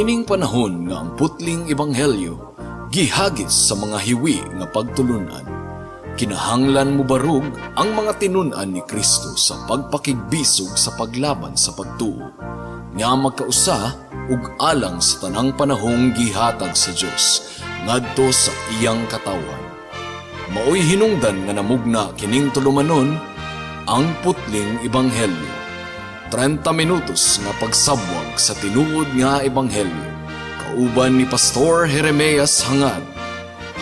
Niining panahon nga ang putling ebanghelyo gihagis sa mga hiwi nga pagtulunan, kinahanglan mobarog ang mga tinun-an ni Kristo sa pagpakigbisog sa paglaban sa pagtuo nga magkausa ug alang sa tanang panahong gihatag sa Dios ngadto sa iyang katawhan. Maoy hinungdan nga namugna kining tulumanon, Ang Putling Ebanghelyo. 30 minutos nga pagsabwag sa tinuod nga ebanghelyo. Kauban ni Pastor Jeremias Hangad.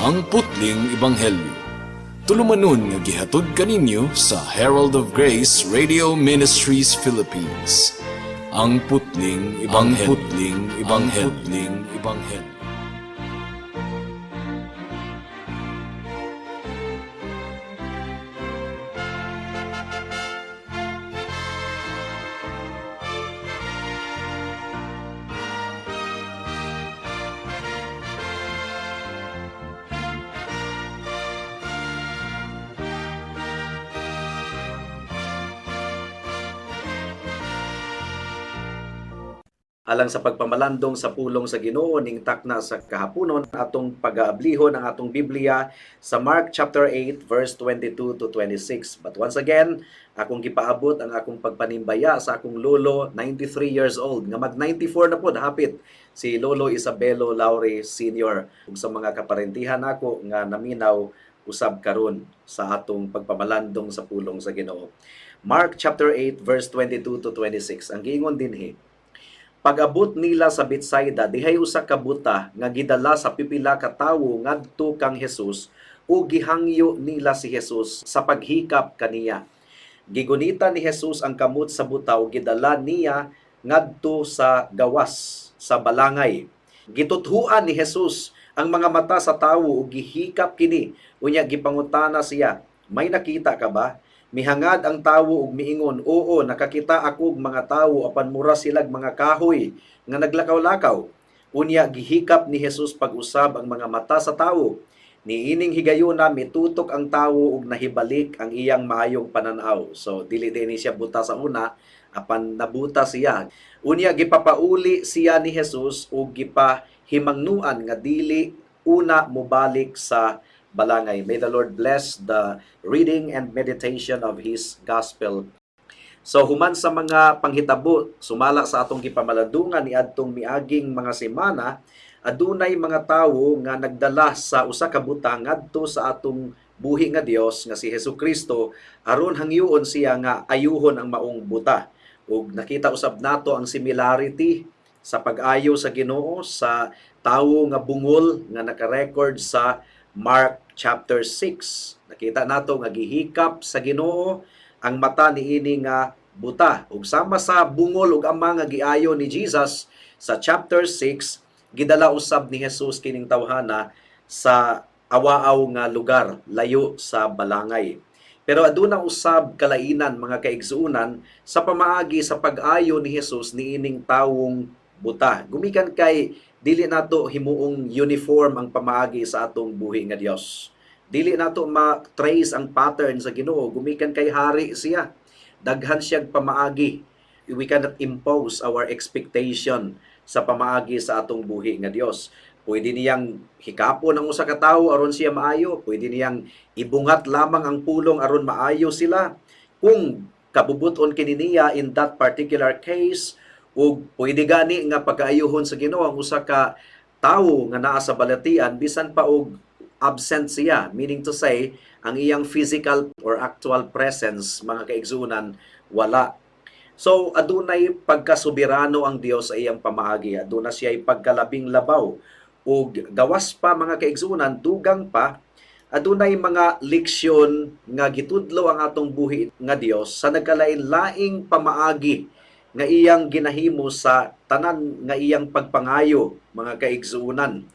Ang Putling Ebanghelyo. Tulumanon nga gihatod kaninyo sa Herald of Grace Radio Ministries Philippines. Ang Putling Ebanghelyo. Ang Putling Ebanghelyo. Ang Putling Ebanghelyo. Alang sa pagpamalandong sa pulong sa Ginoo ning takna sa kahaponon, atong pag-aablihon ang atong Biblia sa Mark chapter 8 verse 22 to 26. But once again, akong gipaabot ang akong pagpanimbaya sa akong lolo, 93 years old, nga mag 94 na pod hapit, si Lolo Isabelo Laure Sr., ug sa mga kaparentihan nako nga naminaw usab karon sa atong pagpamalandong sa pulong sa Ginoo. Mark chapter 8 verse 22 to 26. Ang giingon dinhi: Pag-abot nila sa Betsaida, dihay usa ka buta nga gidala sa pipila ka tawo ngadto kang Jesus ug gihangyo nila si Jesus sa paghikap kaniya. Gigunita ni Jesus ang kamot sa buta ug gidala niya ngadto sa gawas sa balangay. Gituthuan ni Jesus ang mga mata sa tawo ug gihikap kini. Unya gipangutana siya, "May nakita ka ba?" Mihangad ang tawo ug miingon, "Oo, nakakita ako og mga tawo apan mura silag mga kahoy nga naglakaw-lakaw." Unya gihikap ni Jesus pag-usab ang mga mata sa tawo. Niining higayuna mitutok ang tawo ug nahibalik ang iyang maayong pananaw. So dili din siya buta sa una apan nabuta siya. Unya gipapauli siya ni Jesus ug gipahimangnuan nga dili una mobalik sa balangay. May the Lord bless the reading and meditation of His gospel. So human sa mga panghitabo sumala sa atong gipamalandungan niadtong miaging mga semana, adunay mga tawo nga nagdala sa usa ka buta ngadto sa atong buhi nga Dios nga si Hesukristo aron hangyoon siya nga ayuhon ang maong buta. Ug nakita usab nato ang similarity sa pag-ayo sa Ginoo sa tawo nga bungol nga naka-record sa Mark chapter 6. Nakita nato nga gihikap sa Ginoo ang mata niini nga buta. Ug sama sa bungol ug ama nga giayo ni Jesus sa chapter 6, gidala usab ni Jesus kining tawhana sa awaaw nga lugar layo sa balangay. Pero aduna usab kalainan, mga kaigsuonan, sa pamaagi sa pag-ayo ni Jesus niining tawong buta. Gumikan kay dili nato himuong uniform ang pamaagi sa atong buhi nga Dios. Dili nato ma-trace ang pattern sa Ginoo gumikan kay hari siya. Daghan siyang pamaagi. We cannot impose our expectation sa pamaagi sa atong buhi nga Dios. Pwede niyang hikapon ang usa ka tawo aron siya maayo, pwede niyang ibungat lamang ang pulong aron maayo sila. Kung kabubuton kini niya in that particular case, ug pwede gani nga pagkaayuhon sa Ginoo ang usa ka tawo nga naa sa balatian bisan pa og absent siya, meaning to say ang iyang physical or actual presence, mga kaigsuonan, wala. So adunay pagkasoberano ang Dios sa iyang pamaagi, aduna siya pagkalabing labaw. Ug gawas pa, mga kaigsuonan, dugang pa, adunay mga leksyon nga gitudlo ang atong buhi nga Dios sa nagkalain-laing pamaagi nga iyang ginahimo sa tanan nga iyang pagpangayo, mga kaigsuonan.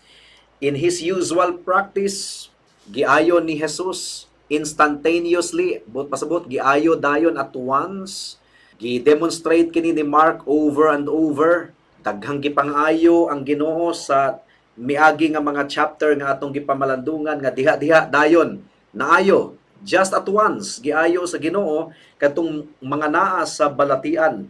In his usual practice, giayo ni Jesus instantaneously, buot pasabot giayo dayon, at once. Gi-demonstrate kini ni Mark over and over. Daghang gipangayo ang Ginoo sa miagi nga mga chapter nga atong gipamalandungan nga diha-diha dayon naayo. Just at once giayo sa Ginoo katong mga naa sa balatian.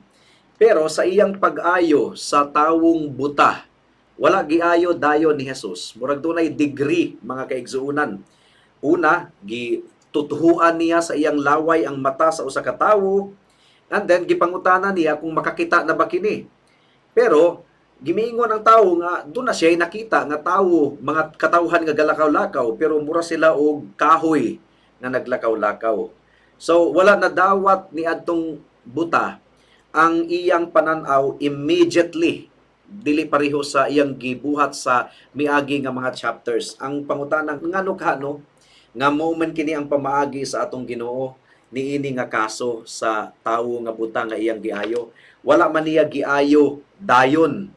Pero sa iyang pag-ayo sa tawong buta, Wala giayo dayon ni Jesus. Murag dunay degree, mga kaigsuonan. Una, gitutuhuan niya sa iyang laway ang mata sa usa ka tawo, and then gipangutana niya kung makakita na ba kini. Pero gimiingon ang tawo nga doon na siya nakita nga tawo, mga katawhan nga galakaw-lakaw, pero mura sila og kahoy nga naglakaw-lakaw. So wala na dawat ni adtong buta ang iyang pananaw immediately, dili pareho sa iyang gibuhat sa miagi nga mga chapters. Ang pangutana, ngano ka no nga mao man kini ang pamaagi sa atong Ginoo niini nga kaso sa tawo nga buta nga iyang giayo? Wala man niya giayo dayon.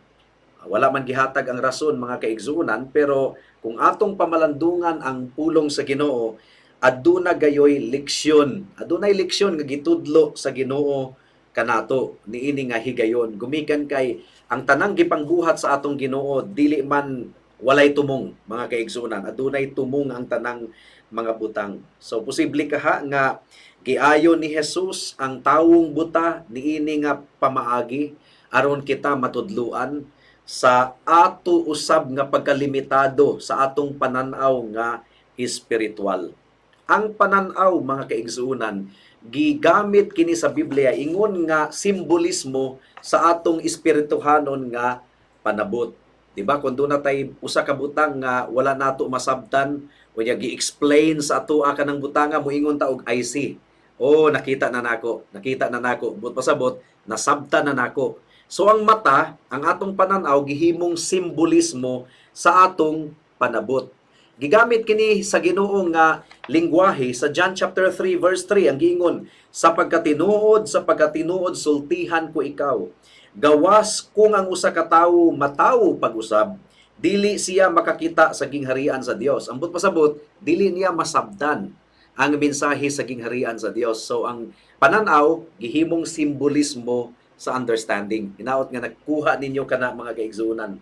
Wala man gihatag ang rason, mga kaigsuonan, pero kung atong pamalandungan ang pulong sa Ginoo, aduna gayoy leksyon. Adunay leksyon nga gitudlo sa Ginoo kanato niini nga higayon. Gumikan kay ang tanang gipangbuhat sa atong Ginoo dili man walay tumong, mga kaigsuonan. Adunay tumong ang tanang mga butang. So posible kaha nga giayo ni Jesus ang tawong buta niini nga pamaagi aron kita matudluan sa ato usab nga pagkalimitado sa atong pananaw nga espiritual. Ang pananaw, mga kaigsuonan, gigamit kini sa Biblia ingon nga simbolismo sa atong espirituhanon nga panabot. Di ba? Kung duna tay usa ka butang nga wala nato masabtan, unya gi-explain sa atoa kanang butanga, moingon ta og "I see." "Oh, nakita na nako, nakita na nako." But pasabot, nasabtan na nako. So ang mata, ang atong pananaw, gihimong simbolismo sa atong panabot. Gigamit kini sa Ginoo nga lingwahe sa John chapter 3 verse 3. Ang giingon, Sa pagkatinuod sultihan ko ikaw, gawas kung ang usa ka tawo matawo pag-usab, dili siya makakita sa gingharian sa Dios." Ambot pasabot, dili niya masabtan ang mensahe sa gingharian sa Dios. So ang pananaw gihimong simbolismo sa understanding. Hinaot nga nagkuha ninyo kana, mga kaigsuonan.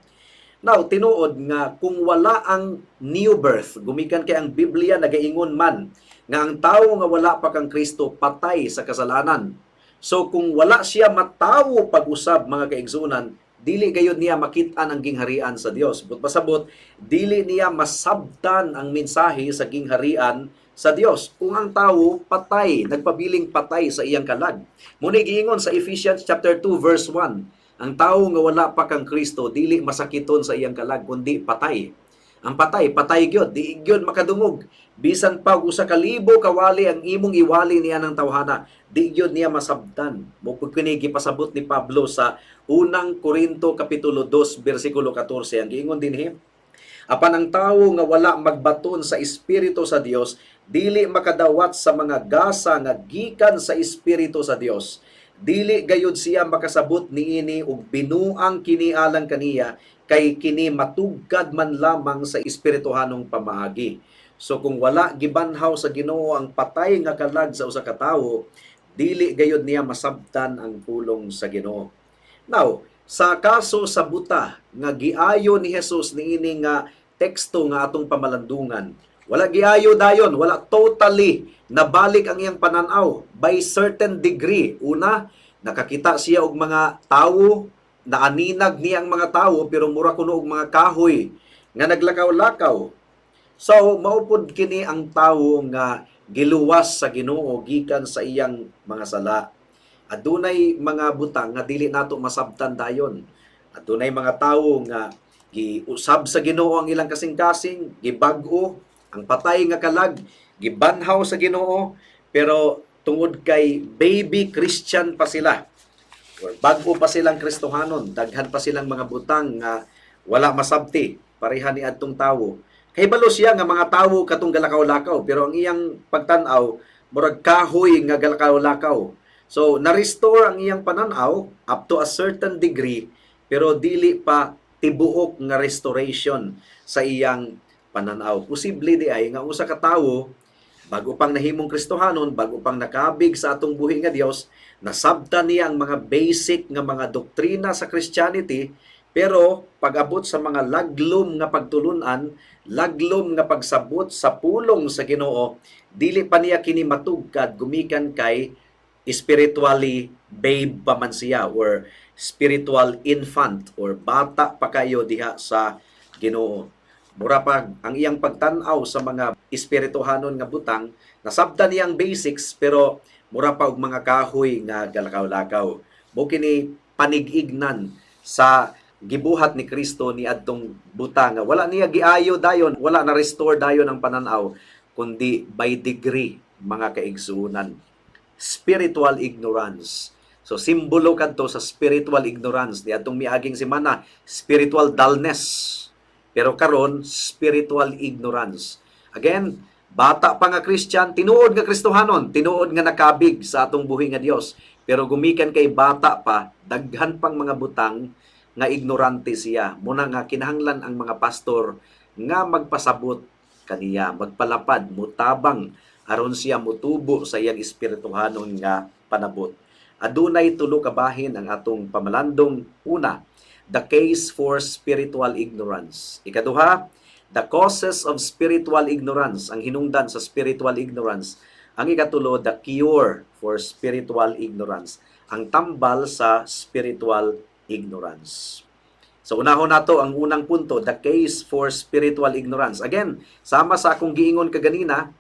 Now, tinuod nga kung wala ang new birth, gumikan kay ang Biblia nagaingon man nga ang tawo nga wala pa kang Kristo patay sa kasalanan. So kung wala siya matawo pag-usab, mga kaigsuonan, dili gayud niya makit-an ang gingharian sa Dios. But pasabot, dili niya masabtan ang mensahe sa gingharian sa Dios kung ang tawo patay, nagpabiling patay sa iyang kalag. Muna giingon sa Ephesians chapter 2 verse 1, ang tawo nga wala pa kang Kristo dili masakiton sa iyang kalag kundi patay. Ang patay, patay gyud, di gyud makadungog. Bisan pa og 1,000 ka wali ang imong iwali niya ng tawhana, di gyud niya masabtan. Mao pud kini gipasabot ni Pablo sa Unang Korinto kapitulo 2 bersikulo 14. Ang giingon dinhi, "Apan ang tawo nga wala magbaton sa Espiritu sa Dios, dili makadawat sa mga gasa nga gikan sa Espiritu sa Dios. Dili gayud siya makasabot niini ug binuang kini alang kaniya kay kini matugkad man lamang sa espirituhanong pamaagi." So kung wala gibanhaw sa Ginoo ang patay nga kalag sa usa ka tawo, dili gayud niya masabtan ang pulong sa Ginoo. Now, sa kaso sa buta nga giayo ni Jesus niini nga teksto nga atong pamalandungan, wala giayo dayon, wala totally nabalik ang iyang pananaw by certain degree. Una, nakakita siya og mga tawo, naaninag niya ang mga tawo, pero mura kuno og mga kahoy nga naglakaw-lakaw. So mao pud kini ang tawo nga giluwas sa Ginoo gikan sa iyang mga sala. Adunay mga butang nga dili nato masabtan dayon. Adunay mga tawo nga giusab sa Ginoo ang ilang kasing-kasing, gibag-o ang patay nga kalag, gibanhaw sa Ginoo, pero tungod kay baby Christian pa sila or bag-o pa silang Kristohanon, daghan pa silang mga butang nga wala masabti, pareha ni adtong tawo. Kahibalo siya nga mga tawo katong galakaw-lakaw, pero ang iyang pagtan-aw murag kahoy nga galakaw-lakaw. So na-restore ang iyang pananaw up to a certain degree, pero dili pa tibuok nga restoration sa iyang pananaw. Posible di ay nga usa ka tawo, bago pang nahimong Kristohanon, bago pang nakabig sa atong buhi nga Dios, nasabtan niya ang mga basic nga mga doktrina sa Christianity, pero pag-abot sa mga laglom nga pagtulunan, laglom nga pagsabot sa pulong sa Ginoo, dili pa niya kini matugkad gumikan kay spiritually babe pa man siya or spiritual infant or bata pa kayo diha sa Ginoo. Mura pa ang iyang pagtan-aw sa mga espirituhanon nga butang, nasabtan niyang basics pero mura pa og mga kahoy nga galakaw-lakaw. Mo kini panig-ignan sa gibuhat ni Kristo ni adtong butang nga wala niya giayo dayon, wala na restore dayon ang pananaw, kundi by degree, mga kaigsuonan. Spiritual ignorance. So simbolo kadto sa spiritual ignorance ni adtong miaging semana, spiritual dullness. Pero karon, spiritual ignorance. Again, bata pa nga Christian, tinuod nga Kristohanon, tinuod nga nakabig sa atong buhi nga Dios. Pero gumikan kay bata pa, daghan pang mga butang nga ignorante siya. Muna nga kinahanglan ang mga pastor nga magpasabot kaniya, magpalapad, mutabang aron siya mutubo sa iyang espirituhanon nga panabot. Adunay tulo ka bahin ang atong pamalandong. Una, the case for spiritual ignorance. Ikaduha, the causes of spiritual ignorance, ang hinungdan sa spiritual ignorance. Ang ikatulo, the cure for spiritual ignorance, ang tambal sa spiritual ignorance. So unahon nato ang unang punto, the case for spiritual ignorance. Again, sama sa akong giingon kaganina,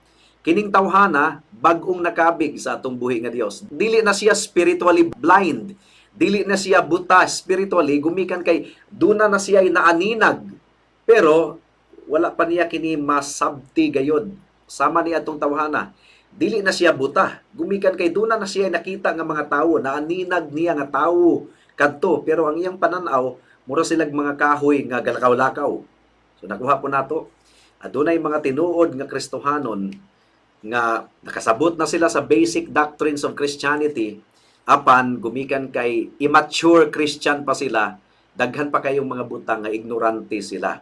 kining tawhana bag-ong nakabig sa atong buhi nga Dios. Dili na siya spiritually blind. Dili na siya buta spiritually gumikan kay duna na siya naaninag. Pero wala pa niya kini masabti gayod. Sama ni atong tawhana. Dili na siya buta. Gumikan kay duna na siya nakita nga mga tawo, naaninag niya nga tawo kadto, pero ang iyang pananaw mura silag mga kahoy nga galakaw-lakaw. So nakuha po nato, adunay mga tinuod nga Kristohanon nga nakasabot na sila sa basic doctrines of Christianity, apan gumikan kay immature Christian pa sila, daghan pa kayong mga butang nga ignorante sila.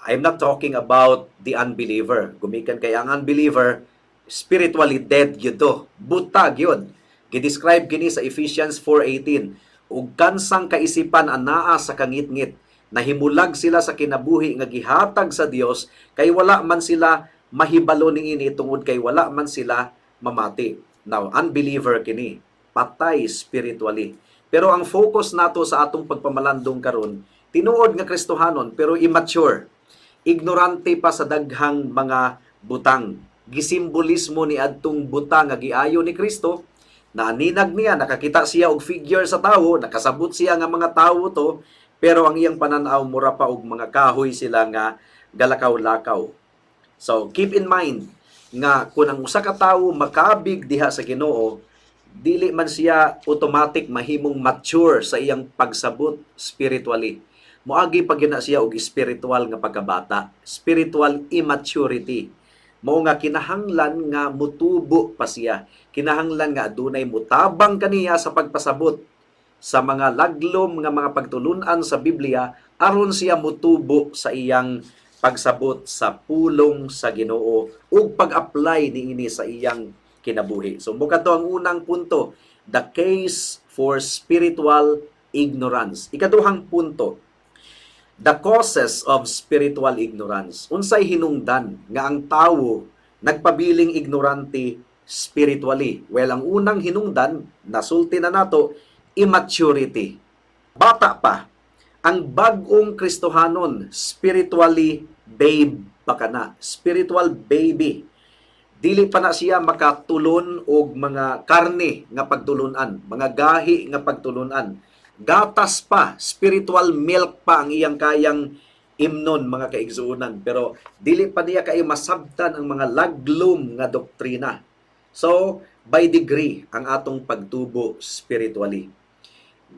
I'm not talking about the unbeliever. Gumikan kay ang unbeliever, spiritually dead gyud to. Buta gyud. Gi-describe kini sa Ephesians 4:18. Ug kansang kaisipan anaa sa kangitngit, nahimulag sila sa kinabuhi nga gihatag sa Dios kay wala man sila mahibalo niini tungod kay wala man sila mamati. Now, unbeliever kini, patay spiritually. Pero ang focus nato sa atong pagpamalandong karon, tinuod nga Kristohanon pero immature. Ignorante pa sa daghang mga butang. Gisimbolismo ni adtong butang nga giayo ni Kristo, naaninag niya, nakakita siya og figure sa tawo, nakasabot siya nga mga tawo to, pero ang iyang pananaw mura pa og mga kahoy sila nga galakaw-lakaw. So, keep in mind nga kung ang usa ka tawo makabig diha sa Ginoo, dili man siya automatic mahimong mature sa iyang pagsabot spiritually. Moagi pa gyud na siya og spiritual nga pagkabata, spiritual immaturity. Mao nga kinahanglan nga mutubo pa siya. Kinahanglan nga adunay mutabang kaniya sa pagpasabot sa mga laglom nga mga pagtulunan sa Biblia aron siya mutubo sa iyang pagsabot sa pulong sa Ginoo ug pag-apply niini sa iyang kinabuhi. So mao to ang unang punto, the case for spiritual ignorance. Ikaduhang punto, the causes of spiritual ignorance. Unsay hinungdan nga ang tawo nagpabiling ignorante spiritually? Well, ang unang hinungdan, nasulti na nato, immaturity. Bata pa. Ang bag-ong Kristohanon, spiritually babe pa kana. Spiritual baby. Dili pa na siya makatulon og mga karne nga pagtulunan, mga gahi nga pagtulunan. Gatas pa, spiritual milk pa ang iyang kayang imnon, mga kaigsuonan, pero dili pa niya kay masabtan ang mga laglom nga doktrina. So, by degree ang atong pagtubo spiritually.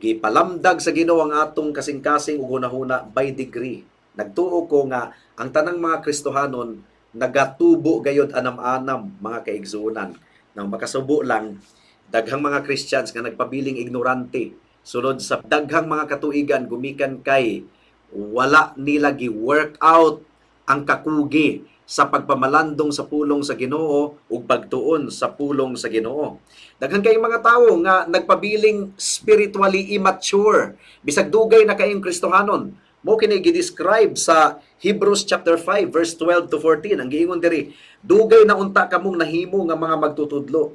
Gipalamdag sa Ginoo ang atong kasing-kasing ug hunahuna by degree. Nagtuo ko nga ang tanang mga Kristohanon nagatubo gayod anam-anam, mga kaigsuonan. Nang makasubo lang, daghang mga Christians nga nagpabiling ignorante sulod sa daghang mga katuigan gumikan kay wala nila gi-work out ang kakugi sa pagpamalandong sa pulong sa Ginoo ug pagtuon sa pulong sa Ginoo. Daghan kay mga tawo nga nagpabiling spiritually immature bisag dugay na kayong Kristohanon. Mo kini gi-describe sa Hebrews chapter 5 verse 12 to 14. Ang giingon diri, "Dugay na unta kamong nahimo nga mga magtutudlo.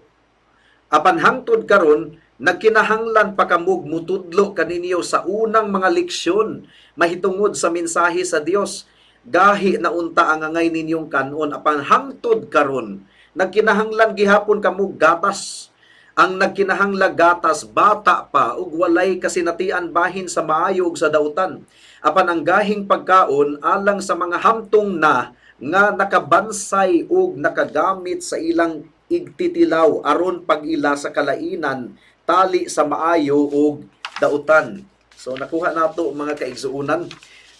Apan hangtod karon Nagkinahanglan pa kamog mutudlo kaninyo sa unang mga leksyon mahitungod sa mensahe sa Dios. Gahi na unta ang angay ninyong kanon, apan hangtod karon nagkinahanglan gihapon kamo gatas. Ang nagkinahanglag gatas, bata pa ug walay kasinatian bahin sa maayo ug sa dautan. Apan ang gahing pagkaon alang sa mga hamtong na nga nakabansay ug nakagamit sa ilang igtitilaw aron pag-ila sa kalainan tali sa maayo ug dautan. So nakuha nato, mga kaigsuonan,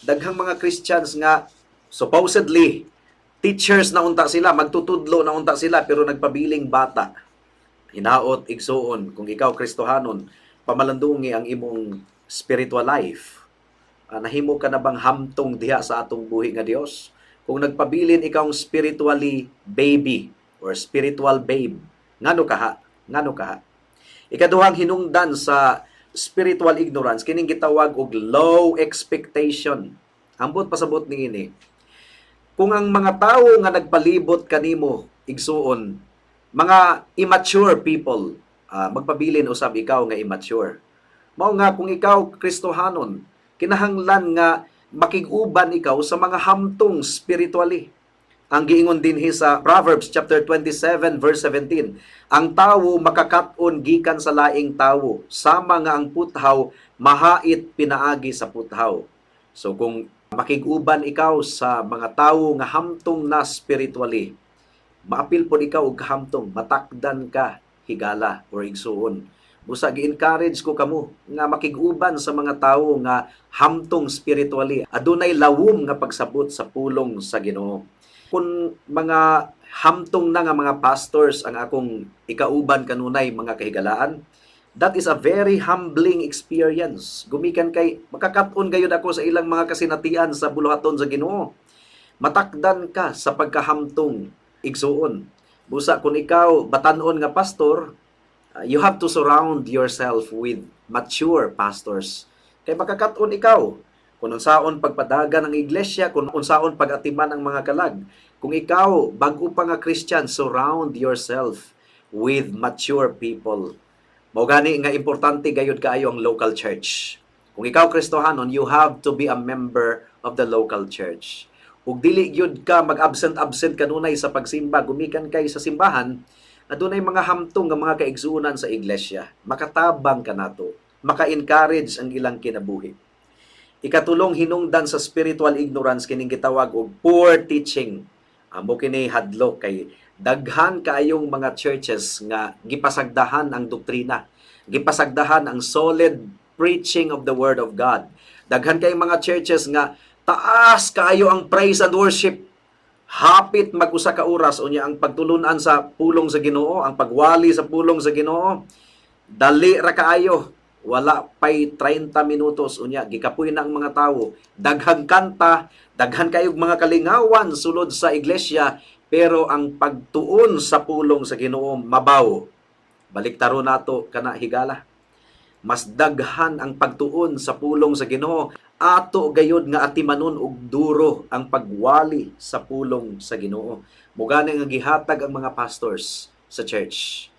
daghang mga Christians nga supposedly teachers na unta sila, magtutudlo na unta sila, pero nagpabiling bata. Hinaot, igsuon, kung ikaw Kristohanon, pamalandungi ang imong spiritual life. Nahimo ka na bang hamtong diha sa atong buhi nga Dios? Kung nagpabilin ikaw spiritually baby or spiritual babe, ngano kaha? Ngano kaha? Ikaduhang hinungdan sa spiritual ignorance, kining gitawag og low expectation. Ambot pasabot niini. Kung ang mga tawo nga nagpalibot kanimo, igsuon, mga immature people, magpabilin usab ikaw nga immature. Mao nga kung ikaw Kristohanon, kinahanglan nga makig-uban ikaw sa mga hamtong spiritually. Ang giingon dinhi sa Proverbs chapter 27 verse 17, ang tawo makakat-on gikan sa laing tawo, sama nga ang puthaw mahait pinaagi sa puthaw. So kung makig-uban ikaw sa mga tawo nga hamtong na spiritually, maapil pod ikaw og kahamtong, matakdan ka, higala or igsuon. Busa gi-encourage ko kamo nga makig-uban sa mga tawo nga hamtong spiritually. Adunay lawom nga pagsabot sa pulong sa Ginoo. Kung mga hamtong na nga mga pastors ang akong ikauban kanunay, mga kahigalaan, that is a very humbling experience. Gumikan kay makakat-on gayud ako sa ilang mga kasinatian sa buluhaton sa Ginoo. Matakdan ka sa pagkahamtong, igsuon. Busa kung ikaw batanon nga pastor, you have to surround yourself with mature pastors. Kay makakat-on ikaw kung unsaon pagpadagan ang iglesia, kung unsaon pag-atiman ang mga kalag. Kung ikaw bag-o pa nga Christian, surround yourself with mature people. Mao gani nga importante gayud kaayo ang local church. Kung ikaw Kristohanon, you have to be a member of the local church. Ug dili gyud ka mag-absent-absent kanunay sa pagsimba, gumikan kay sa simbahan, adunay mga hamtong nga mga kaigsuonan sa iglesia. Makatabang ka nato, maka-encourage ang ilang kinabuhi. Ikatulong hinungdan sa spiritual ignorance, kining gitawag og poor teaching. Amo kini hadlok kay daghan kaayong mga churches nga gipasagdahan ang doktrina, gipasagdahan ang solid preaching of the word of God. Daghan kayong mga churches nga taas kaayo ang praise and worship. Hapit mag-usa ka oras, unya ang pagtulunan sa pulong sa Ginoo, ang pagwali sa pulong sa Ginoo, dali ra kaayo, wala pay 30 minutos, unya gikapoy na ang mga tawo. Daghang kanta, daghan kayog mga kalingawan sulod sa iglesia, pero ang pagtuon sa pulong sa Ginoo mabaw. Baliktaro nato kana, higala. Mas daghan ang pagtuon sa pulong sa Ginoo. Ato gayod nga atimanon og duro ang pagwali sa pulong sa Ginoo. Mugani nga gihatag ang mga pastors sa church,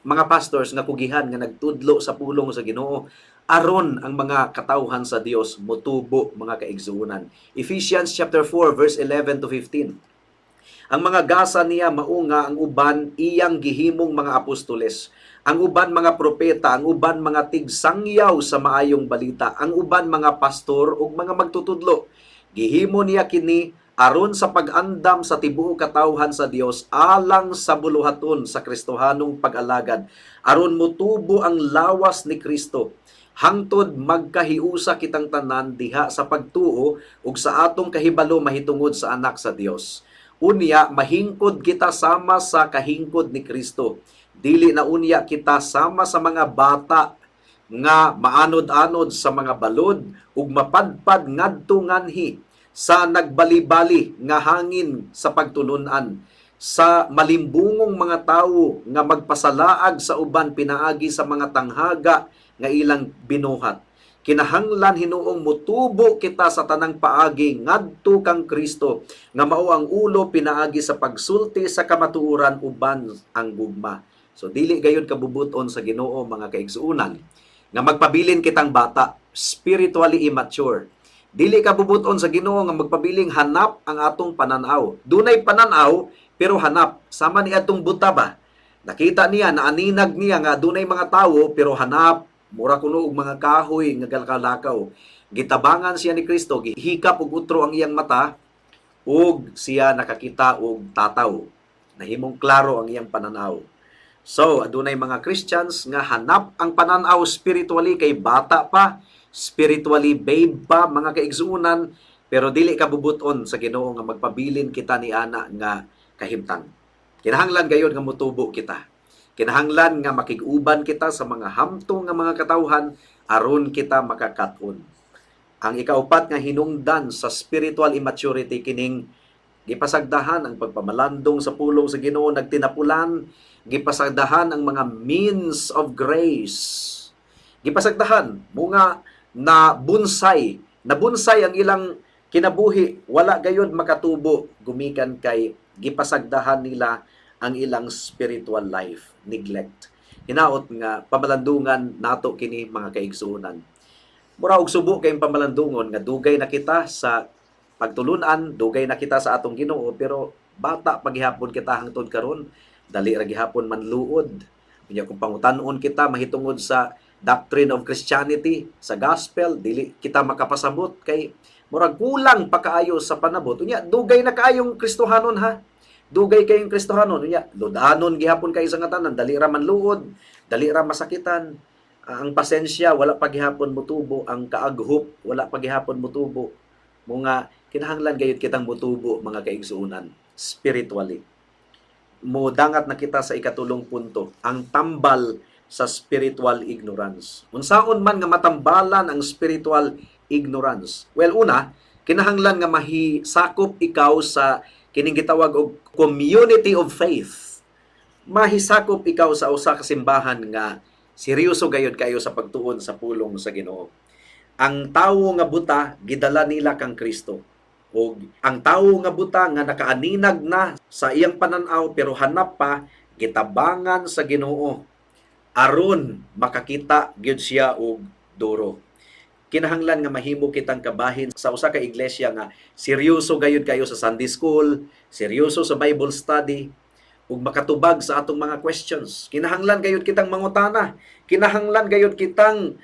mga pastors nga kugihan nga nagtudlo sa pulong sa Ginoo aron ang mga katawhan sa Dios motubo, mga kaigsuonan. Ephesians chapter 4 verse 11 to 15. Ang mga gasa niya mao nga ang uban iyang gihimong mga apostoles, ang uban mga propeta, ang uban mga tigsangyaw sa maayong balita, ang uban mga pastor ug mga magtutudlo. Gihimo niya kini aron sa pag-andam sa tibuok katawhan sa Dios alang sa buluhaton sa Kristohanong pag-alagad, aron motubo ang lawas ni Kristo hangtod magkahiusa kitang tanan diha sa pagtuo ug sa atong kahibalo mahitungod sa Anak sa Dios. Unya mahingkod kita sama sa kahingkod ni Kristo. Dili na unya kita sama sa mga bata nga maanod-anod sa mga balod ug mapadpad ngadto nganhi sa nagbalibali nga hangin sa pagtulunan sa malimbungong mga tawo nga magpasalaag sa uban pinaagi sa mga tanghaga nga ilang binuhat. Kinahanglan hinuong mutubo kita sa tanang paagi ngadto kang Kristo nga mao ang ulo pinaagi sa pagsulti sa kamatuoran uban ang gugma. So dili gayud kabubuton sa Ginoo, mga kaigsuonan, nga magpabilin kitang bata, spiritually immature. Dili kabubuton sa Ginoo nga magpabiling hanap ang atong pananaw. Dunay pananaw pero hanap, sama ni atong buta ba? Nakita niya, naaninag niya nga dunay mga tawo pero hanap, mura kuno og mga kahoy nga galkalakaw. Gitabangan siya ni Kristo, gihikap og utro ang iyang mata ug siya nakakita og tataw. Nahimong klaro ang iyang pananaw. So, adunay mga Christians nga hanap ang pananaw spiritually kay bata pa, spiritually babe pa, mga kaigsuonan, pero dili kabubuton sa Ginoo nga magpabilin kita ni ana nga kahimtang. Kinahanglan gayud nga motubo kita. Kinahanglan nga makig-uban kita sa mga hamtong nga mga katawhan aron kita makakat-on. Ang ikaupat nga hinungdan sa spiritual immaturity kining gipasagdahan ang pagpamalandong sa pulong sa Ginoo, nagtinapulan, gipasagdahan ang mga means of grace. Gipasagdahan mga na bunsay, nabunsay ang ilang kinabuhi, wala gayud makatubo gumikan kay gipasagdahan nila ang ilang spiritual life, neglect. Hinaot nga pamalandungan nato kini, mga kaigsuonan. Mura og subo kayong pamalandungon nga dugay na kita sa pagtulunan, dugay na kita sa atong Ginoo, pero bata paghihapon kita hangtod karon, dali ra gihapon manluod. Unya kung pangutan-on kita mahitungod sa doctrine of Christianity, sa gospel, dili kita makapasabot kay murag kulang pa kaayo sa panabot. Unya dugay na kaayong Kristohanon ha. Dugay kayong Kristohanon, unya ludanon gihapon kay sa nga tanan, dali ra manluod, dali ra masakitan. Ang pasensya wala pa gihapon motubo, ang kaaghop wala pa gihapon motubo. Mao nga kinahanglan gayud kitang motubo, mga kaigsuonan, spiritually. Modangat na kita sa ikatulong punto, ang tambal sa spiritual ignorance. Unsaon man nga matambalan ang spiritual ignorance? Well, una, kinahanglan nga mahisakop ikaw sa kining gitawag og community of faith. Mahisakop ikaw sa usa ka simbahan nga seryoso gayud kayo sa pagtuon sa pulong sa Ginoo. Ang tawo nga buta gidala nila kang Kristo. Og ang tawo nga buta nga nakaaninag na sa iyang pananaw pero hanap pa, gitabangan sa Ginoo aron makakita gyud siya og duro. Kinahanglan nga mahimo kitang kabahin sa usa ka iglesia nga seryoso gayud kayo sa Sunday school, seryoso sa Bible study, ug makatubag sa atong mga questions. Kinahanglan gayud kitang mangutana. Kinahanglan gayud kitang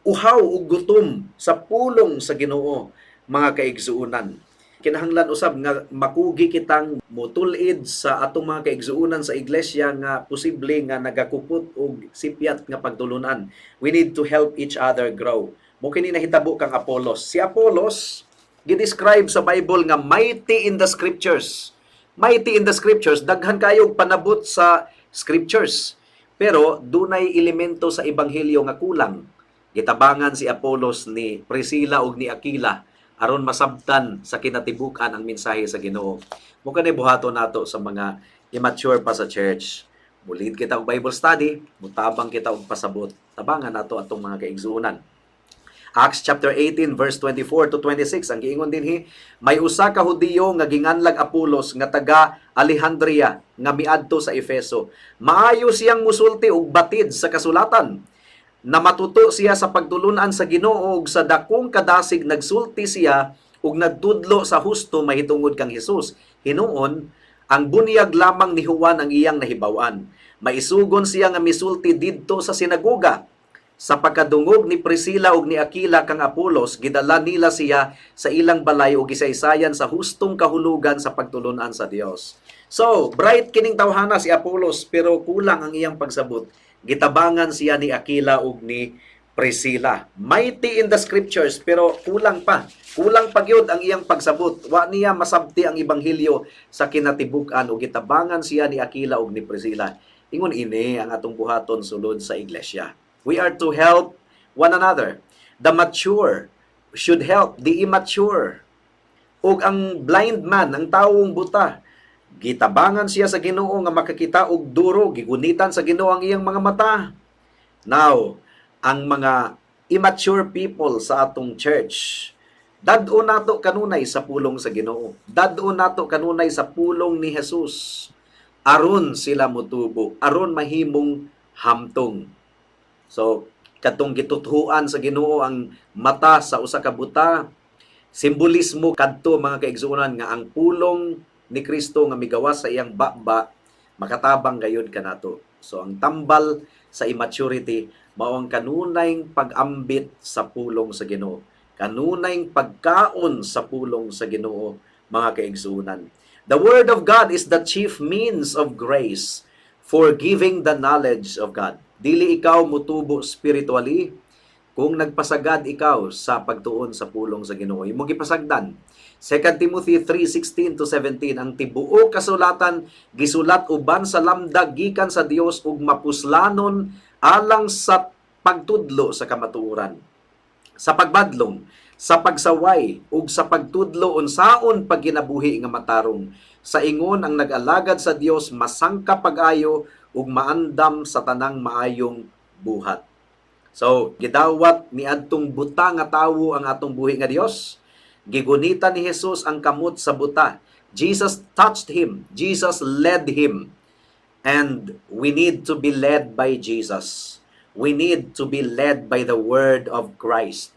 uhaw ug gutom sa pulong sa Ginoo, mga kaigsuonan. Kinahanglan usab nga makugi kitang motulid sa atong mga kaigsuonan sa iglesia nga posible nga nagakupot og sipyat nga pagtulunan. We need to help each other grow. Mao kini nahitabo kang Apollos. Si Apollos gi-describe sa Bible nga mighty in the scriptures. Mighty in the scriptures, daghan kayog panabot sa scriptures. Pero dunay elemento sa ebanghelyo nga kulang. Gitabangan si Apollos ni Priscilla ug ni Aquila aron masabtan sa kinatibuk-an ang mensahe sa Ginoo. Mao kani buhaton nato sa mga immature pa sa church. Mulid kita og Bible study, mutabang kita og pasabot. Tabangan nato atong mga kaigsuonan. Acts chapter 18 verse 24 to 26, ang giingon dinhi, may usa ka Hudiyo nga ginganlag Apolos nga taga Alejandria nga miadto sa Efeso. Maayo siyang musulti og batid sa kasulatan. Namatuto siya sa pagtulunan sa Ginoo ug sa dakong kadasig nagsulti siya ug nagtudlo sa husto mahitungod kang Hesus. Hinuon, ang bunyag lamang ni Juan ang iyang nahibaw-an. Maisugon siya nga misulti didto sa sinagoga. Sa pagkadungog ni Priscilla ug ni Aquila kang Apolos, gidala nila siya sa ilang balay ug gisaysayan sa hustong kahulugan sa pagtulunan sa Dios. So, bright kining tawhana si Apolos pero kulang ang iyang pagsabot. Gitabangan siya ni Aquila ug ni Priscilla. Mighty in the scriptures pero kulang pa. Kulang pa gyud ang iyang pagsabot. Wa niya masabti ang ebanghelyo sa kinatibuk-an ug gitabangan siya ni Aquila ug ni Priscilla. Ingon ini ang atong buhaton sulod sa iglesia. We are to help one another. The mature should help the immature. Ug ang blind man, ang tawong buta, gitabangan siya sa Ginoo nga makakita og duro, gigunitan sa Ginoo ang iyang mga mata. Now, ang mga immature people sa atong church, dad-on nato kanunay sa pulong sa Ginoo. Dad-on nato kanunay sa pulong ni Jesus. Aron sila motubo, aron mahimong hamtong. So kadtong gituthuan sa Ginoo ang mata sa usa ka buta, simbolismo kadto, mga kaigsuonan, nga ang pulong ni Kristo nga migawas sa iyang baba makatabang gayud kanato. So ang tambal sa immaturity mao ang kanunay pag-ambit sa pulong sa Ginoo, kanunay pagkaon sa pulong sa Ginoo, mga kaigsuonan. The word of God is the chief means of grace for giving the knowledge of God. Dili ikaw mutubo spiritually kung nagpasagad ikaw sa pagtuon sa pulong sa Ginoo. Imong gipasagdan. 2 Timothy 3:16 to 17, "Ang tibuok kasulatan gisulat uban sa lamdag gikan sa Dios ug mapuslanon alang sa pagtudlo sa kamatuoran, sa pagbadlong, sa pagsaway ug sa pagtudlo unsaon pagginabuhi nga matarong, sa ingon ang nag-alagad sa Dios masangkap pag-ayo ug maandam sa tanang maayong buhat." So, gidawat ni adtong buta nga tawo ang atong buhi nga Dios. Gigunita ni Jesus ang kamot sa buta. Jesus touched him. Jesus led him. And we need to be led by Jesus. We need to be led by the word of Christ.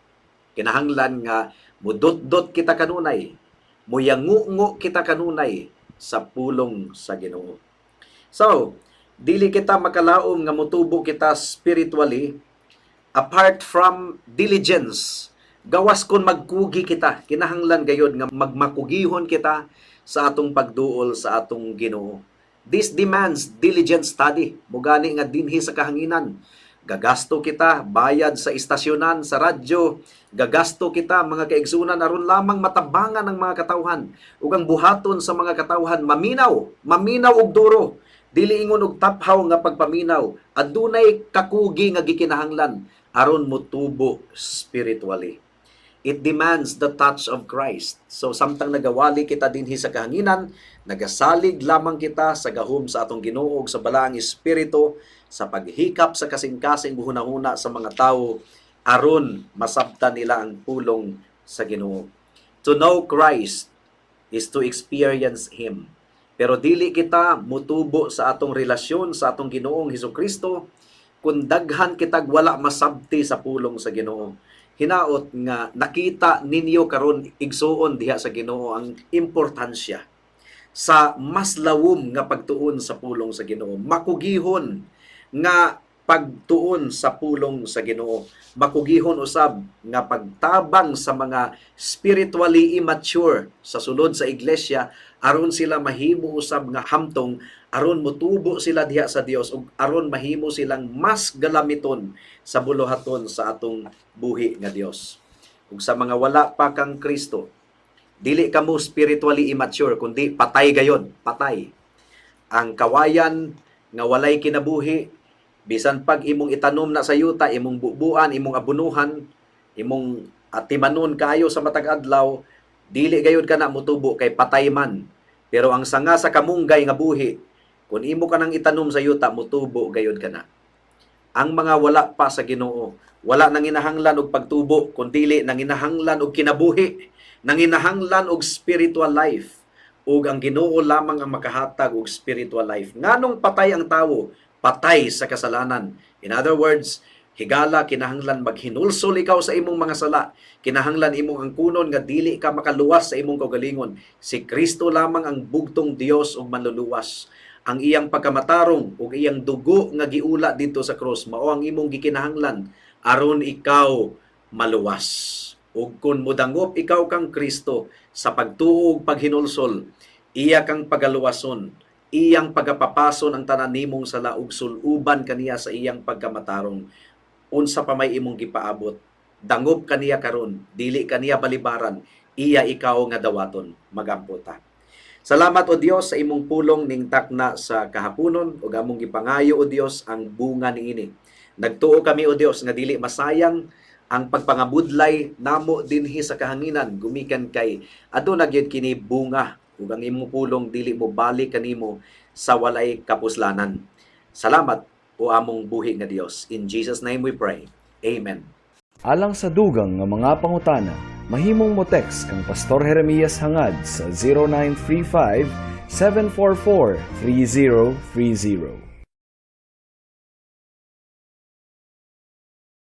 Kinahanglan nga mudot-dot kita kanunay, muyangungo kita kanunay sa pulong sa Ginoo. So, dili kita makalaom nga mutubo kita spiritually apart from diligence. Gawas kon magkugi kita, kinahanglan gayod nga magmakugihon kita sa atong pagduol sa atong Ginoo. This demands diligent study. Mugani nga dinhi sa kahanginan, gagasto kita bayad sa istasyonan, sa radyo, gagasto kita, mga kaigsunan, aron lamang matabangan ang mga katawhan ug ang buhaton sa mga katawhan maminaw, maminaw og duro. Dili ingon og taphaw nga pagpaminaw, adunay kakugi nga gikinahanglan aron motubo spiritually. It demands the touch of Christ. So samtang nagawali kita dinhi sa kahanginan, nagasalig lamang kita sa gahom sa atong Ginoo ug sa Balaang Espiritu sa paghikap sa kasing-kasing hunahuna sa mga tawo aron masabtan nila ang pulong sa Ginoo. To know Christ is to experience Him. Pero dili kita mutubo sa atong relasyon sa atong Ginoong Hesukristo kung daghan kitag wala masabti sa pulong sa Ginoo. Hinaot nga nakita ninyo karon, igsuon diha sa Ginoo, ang importansya sa mas lawom nga pagtuon sa pulong sa Ginoo. Makugihon nga pagtuon sa pulong sa Ginoo. Makugihon usab nga pagtabang sa mga spiritually immature sa sulod sa iglesia aron sila mahimo usab nga hamtong, aron motubo sila diha sa Dios ug aron mahimo silang mas galamiton sa buluhaton sa atong buhi nga Dios. Ug sa mga wala pa kang Kristo, dili kamo spiritually immature kundi patay gayon, patay. Ang kawayan nga walay kinabuhi, bisan pag imong itanom na sa yuta, imong bubuan, imong abunuhan, imong atimanon kaayo sa matag adlaw, dili gayud kana motubo kay patay man. Pero ang sanga sa kamunggay nga buhi, kung imo kanang itanom sa yuta, motubo gayud kana. Ang mga wala pa sa Ginoo, wala nanginahanglan og pagtubo, kundili nanginahanglan og kinabuhi, nanginahanglan og spiritual life. Ug ang Ginoo lamang ang makahatag og spiritual life. Nganong patay ang tawo? Patay sa kasalanan. In other words, higala, kinahanglan maghinulsol ikaw sa imong mga sala. Kinahanglan imong angkunon nga dili ka makaluwas sa imong kaugalingon. Si Kristo lamang ang bugtong Dios ug manluluwas. Ang iyang pagkamatarong ug iyang dugo nga giula didto sa cross mao ang imong gikinahanglan aron ikaw maluwas. Ug kung modangop ikaw kang Kristo sa pagtuo ug paghinulsol, iya kang pagaluwason, iyang pagapapason ang tanan nimong sala ug sul-uban kaniya sa iyang pagkamatarong. Unsa pa may imong gipaabot? Dangop kaniya karon, dili kaniya balibaran, iya ikaw nga dawaton. Magampo ta. Salamat, O Dios, sa imong pulong ning takna sa kahaponon ug among gipangayo, O Dios, ang bunga niini. Nagtuo kami, O Dios, nga dili masayang ang pagpangabudlay namo dinhi sa kahanginan gumikan kay aduna gyud kini bunga ug ang imong pulong dili mo balik kanimo sa walay kapuslanan. Salamat, O among buhi nga Dios. In Jesus' name we pray. Amen. Alang sa dugang nga mga pangutana, mahimong mo text kang Pastor Jeremias Hangad sa 0935 744-3030.